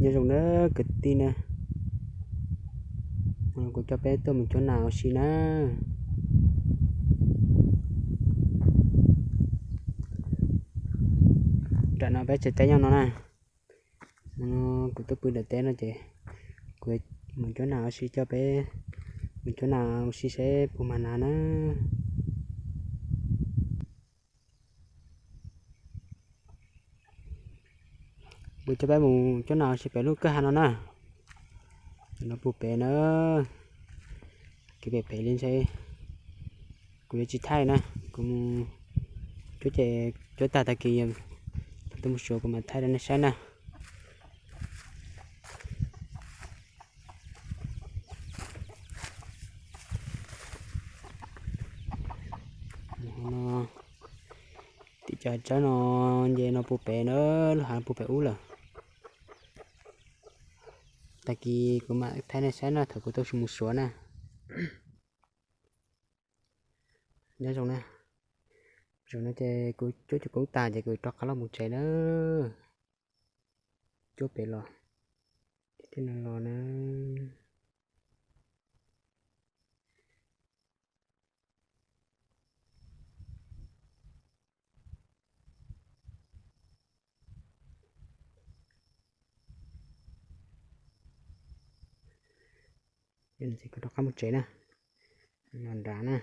Nyob zoo na kwv tij na, kuv coj peb tuaj mus cuab nas ua si na. Nram no peb tsev teb nyob no na. Kuv tuaj pw nram teb no ces kuv mus cuab nas ua si, coj peb mus cuab nas ua si seb puas mag nas na. Kuv coj peb mus cuab nas ua si pem lub kwj ha no na. No puag pem na, kev pem pem li ntshe kuv yuav tsis thaij na, kuv mus cuab ces cuab tag tag kis tuaj mus suav kuv mam thaij rau nej saib na. Tim cov tsawb no nce no puag pem na, lub hav puag pem ub lawm. Tag kis kuv mam thaij nej saib na thaum kuv tuaj mus suav na. Nyob zoo na, zoo na ces kuv cuab cov koob tag ces kuv rov qab los mus tsev na. Cuab pem los, thiab no los na. Kuv rov qab mus tsev na, los nrad na.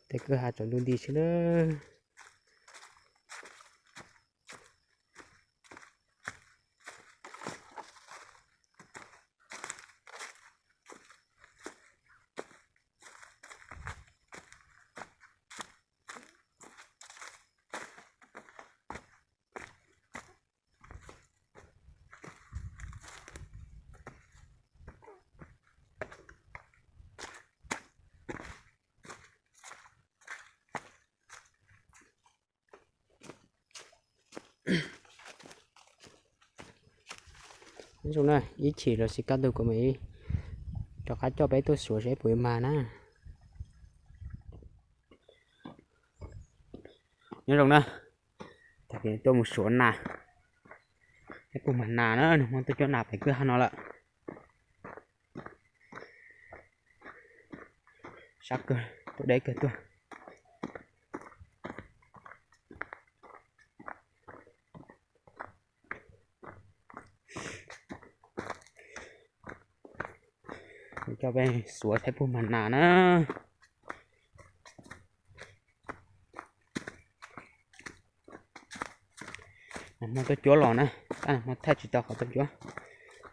Tej kwj ha tsaus ntuj nti xwb na. Nyob zoo na, ib chim los xij kab tug kuv mam rov qab coj peb tuaj suav seb puas yuav mag na. Nyob zoo na, tag kis tuaj mus suav nas, seb puas mag nas na, nag hmo tuaj cuab nas pem kwj ha no lawm. Sab kawg, tuaj deb kawg tuaj. Coj peb suav saib puas mag nas na. Nag hmo tuaj cuab los na, tab nag hmo thaij tsis tau qhov tuaj cuab,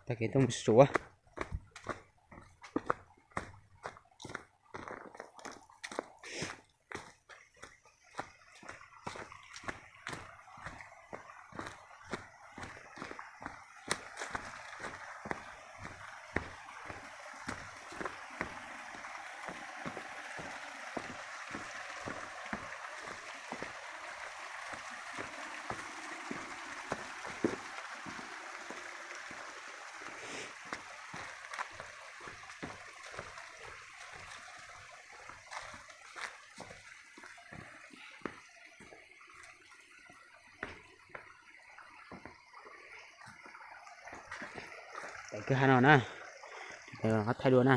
tag kis tuaj mus suav. Pem kwj ha no na, thaij dua na.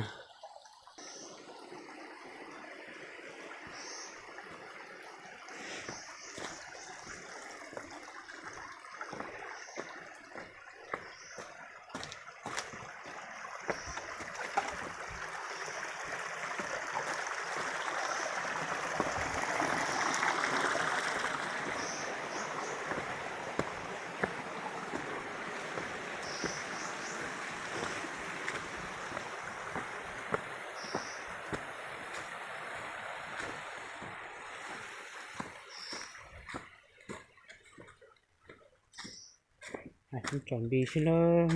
Tsom npis xwb lawm.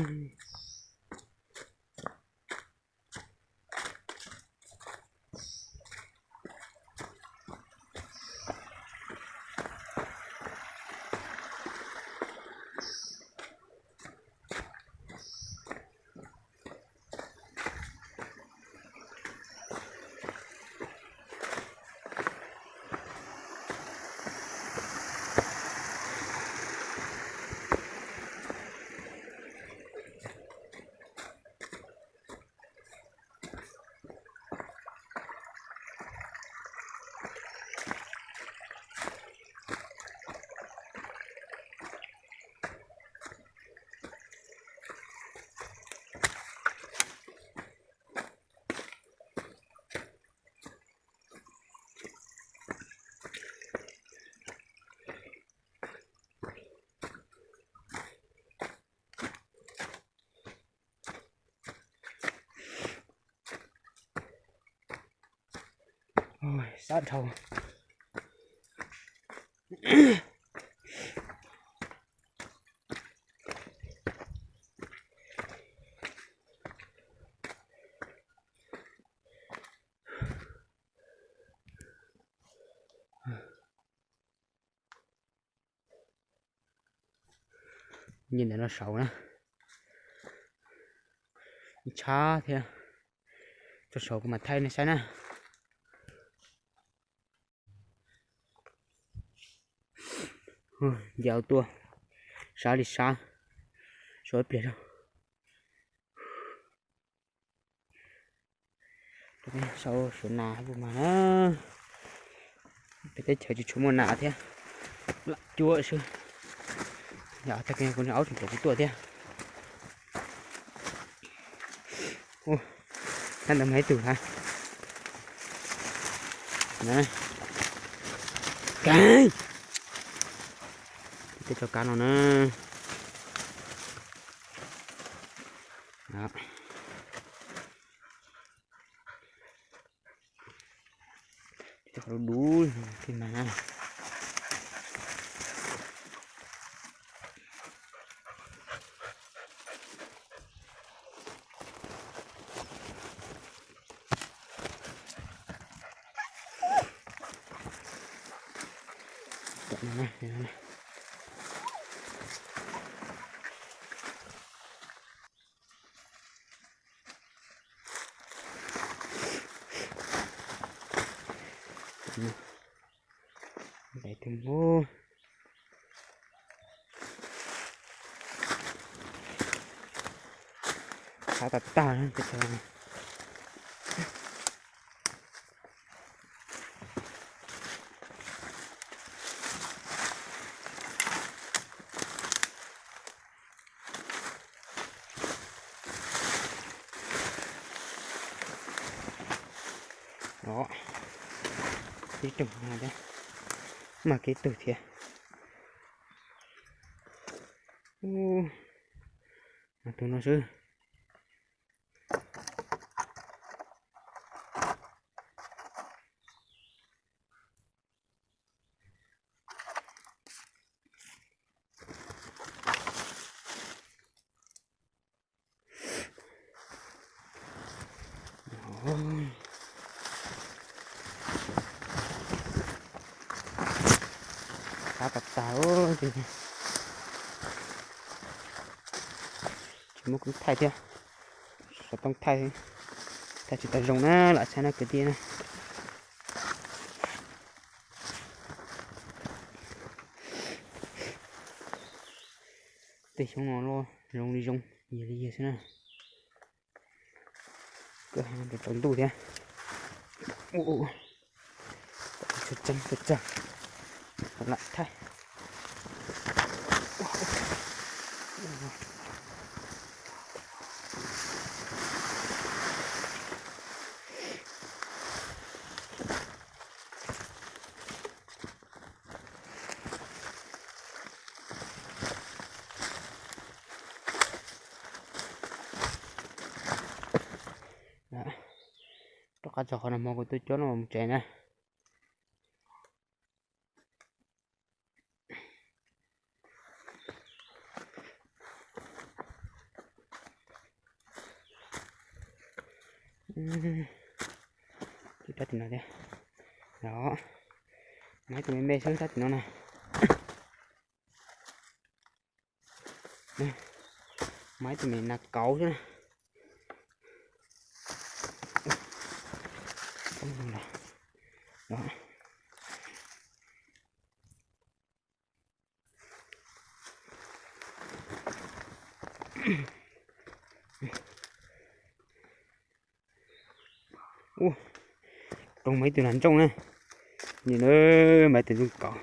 Sab dhau. Nce ntawm no saud na, tshab thiab. Tso saud kuv mam thaij nej saib na. Nce tuaj, sab li sab, sau ib pliag. Sau suav nas mas na, peb teb chaws tsis tshua muaj nas thiab, lam cuab xwb. Yog tag kis kuv niag aub tseem caum kuv tuaj thiab. Tab ntawd mas ib tug hab. Kev, teb tso kab no na. Qhov dub dub mas na. Tus ub, qab tag tag. Tib tug no thiab, mas kev tug thiab. Mas tus no xwb. Qab tag tag, tsis muaj koob thaij thiab, xov tooj thaij, thaij tsis tau zoo na, lam txhab na kwv tij na. Tej xyoob no loj zoo li zoo, yig li yig xwb na. Kawg tsaus ntuj thiab. Tseeb tseeb, lam thaij. Rov qab txog qhov nag hmo kuv tuaj cuab no mus tsev na. Rab tim no thiab. Os, mas ib tug me me xwb rab tim no na. Mas ib tug me nas kauv xwb na. Ub, rau mas ib tug nas ntsooj na. Ni na, mas ib tug ntsooj kauv.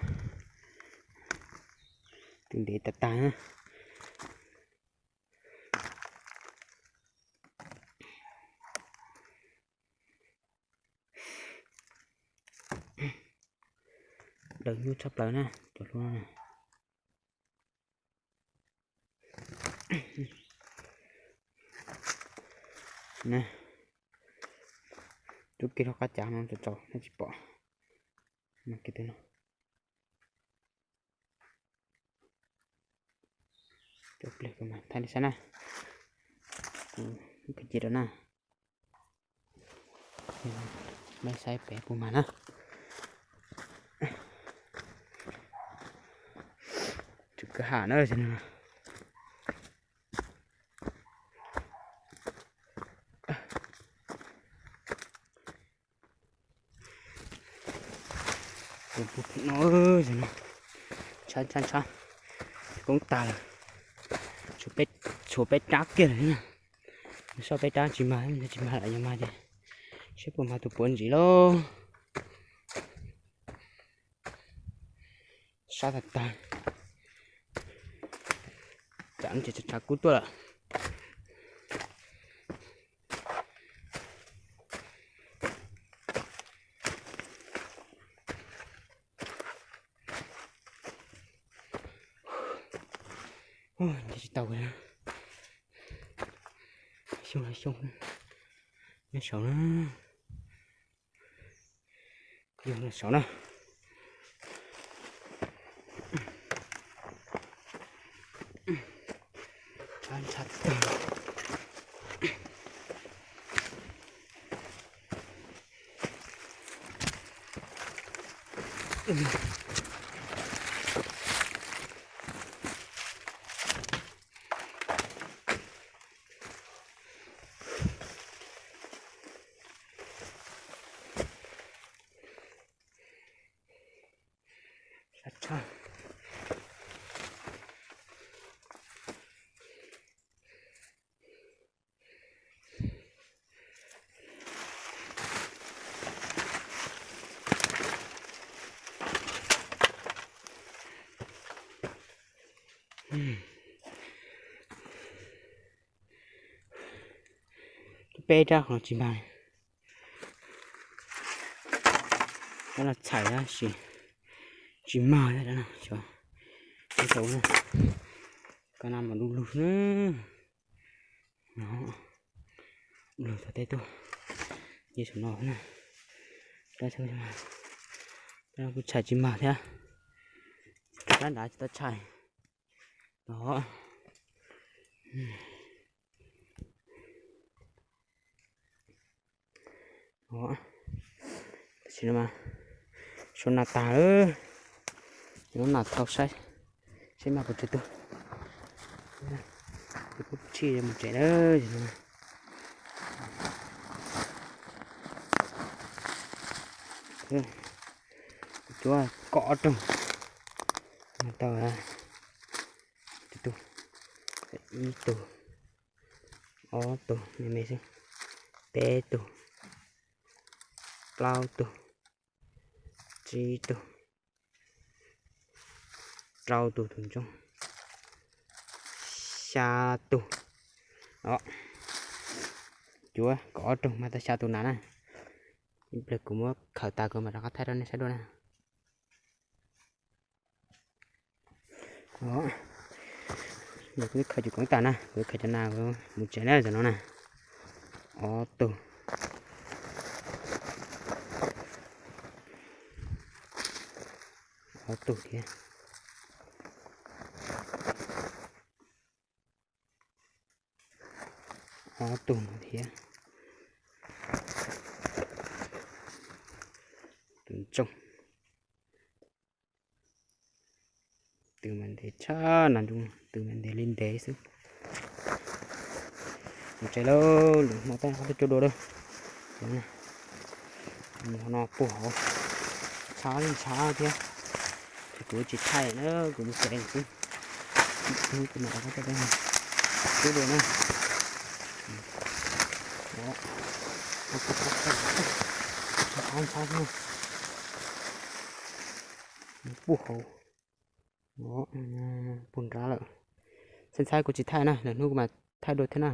Tus ntev tag tag na. Daws nyuaj tshaj plaws na cov hlua no. Rub kiag lub qab cav no tso tso nej tsis pom. Cov pliag kuv mam thaij nej saib na. Kuv khaws cia rau na. Nej saib pem puag mag na. Tsw kwj ha na. Tus pug no, ntshab ntshab ntshab, koob tag lawm. Tshuav peb rab kiag lawm na. Soj peb rab tsis mag, tsis mag lawm, yog mag ces seb puas mag tus puav ntsis lauj. Sab tag tag. Tsam no ces tshav kub tuaj lawm. Nce tsis tau, xyoo xyoo, nyob saud na. Yog saud na. Sab tshaj. Peb rab qhov tsis mag. Rab no txhais tab sis tsis mag, rab no xyov, rau na, koj na mas du lug na. No, du lug txog teb tuaj, nce saum no na. Rab no kuj txhais tsis mag thiab, rab nrad tsis tau txhais. No. Tam sim no mas sau nas tag lawm, yuav nas thau saib, saib mag puas tsw tuaj. Kuv pub tshij mus tsev na. Kuv cuab kom ob rooj, tau tus, ib tug, ob tug me me xwb, peb tug, plaub tug, tsib tug, rau tug tus ntsoog, xya tug. Cuab kom ob rooj mas tau xya tus nas na. Ib pliag kuv muab khaws tas kuv mam rov qab thaij rau nej saib dua na. Kuv twb khaws cov koob tag na, kuv khaws cov nas mus tsev na, tam no na. Ob tug, ob tug thiab, ob tug no thiab, tus ntsoog. Tus mas ntev tshaj no, tus mas ntev li ntev xwb. Mus tsev lauj, lwm hmo tab qab tuaj cuab dua lauj. Mus no puag hauv, ntshab li ntshab thiab. Ces kuv tsis thaij na, kuv mus tsev lawm xwb. Hnub kuv mam rov qab tuaj cuab dua na. Ntshab ntshab xwb. Puag hauv, puag nrad lawm. Ntxhab ntxhab kuv tsis thaij na, lwm hnub kuv mam thaij dua thiab na.